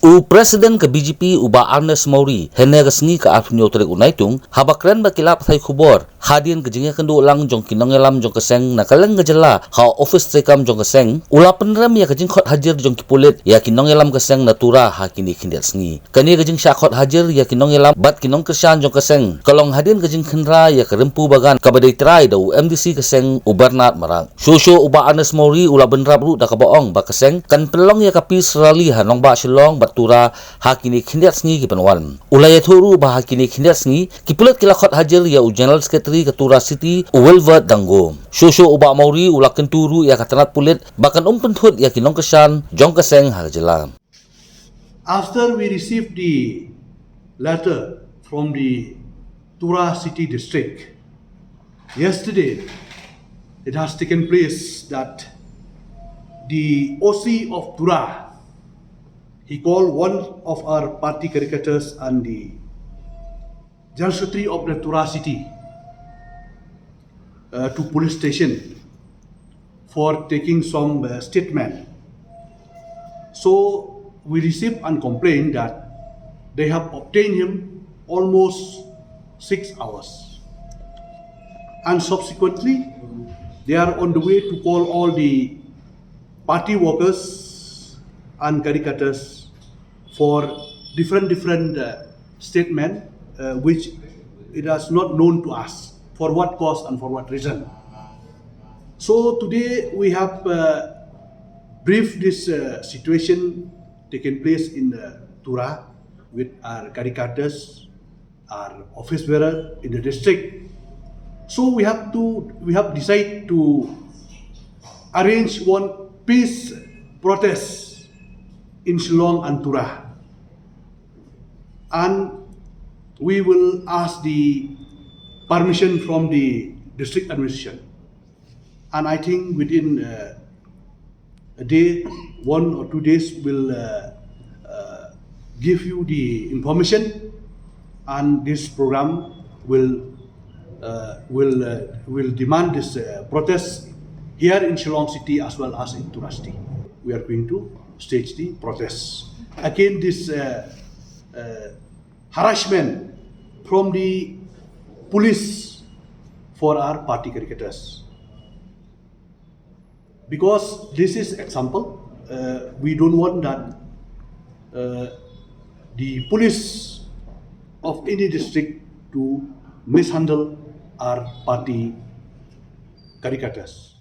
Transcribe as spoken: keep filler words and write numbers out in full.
U President ka B J P u Bah Ernest Mawrie, hynne ka sngi ka arphew tarik u Naitung, haba kren bad ki lad pathai khubor hadien ka jingïakynduh lang jong ki nongïalam jong ka seng na kylleng ka jylla ha office treikam jong ka seng, u la pynrem ïa ka jingkhot hajir jong ki pulit ïa ki nongïalam ka seng na Tura ha kine khyndiat sngi. Kane ka jingshah khot hajir ïa ki nongïalam bad ki nongkyrshan jong ka seng ka long hadien ka jingkhynra ïa ka Rympu Bagan kaba dei trai da u M D C ka seng u Bernard Marak. Shuh shuh u Bah Ernest Mawrie u la bynrap ruh da kaba ong ba ka seng kan pynlong ïa ka peace rally ha nongbah Shillong bad Tura ha kine khyndiat sngi ki ban wan. U la ïathuh ruh ba ha kine khyndiat sngi ki pulit ki la khot hajir ïa u General Secretary ka Tura City u Wilbert Dango. Shuh shuh u Bah Mawrie u la kyntu ruh ïa ka tnat pulit ba kan ym pynthut ïa ki nongkyrshan jong ka seng ha ka jylla. After we received the letter from the Tura City District, yesterday it has taken place that the O C of Tura, he called one of our party caricators and the General Secretary of the Tura City uh, to police station for taking some uh, statement. So we received and complained that they have obtained him almost six hours. And subsequently, they are on the way to call all the party workers and caricators for different different uh, statement uh, which it is not known to us for what cause and for what reason. So today we have uh, briefed this uh, situation taking place in uh, Tura with our caricators, our office bearer in the district. So we have to we have decided to arrange one peace protest in Shillong and Tura. And we will ask the permission from the district administration. And I think within uh, a day, one or two days, will uh, uh, give you the information, and this program will uh, will uh, will demand this uh, protest here in Shillong City as well as in Tura City. We are going to stage the protest against this uh, uh, harassment from the police for our party caricators. Because this is example, uh, we don't want that uh, the police of any district to mishandle our party caricators.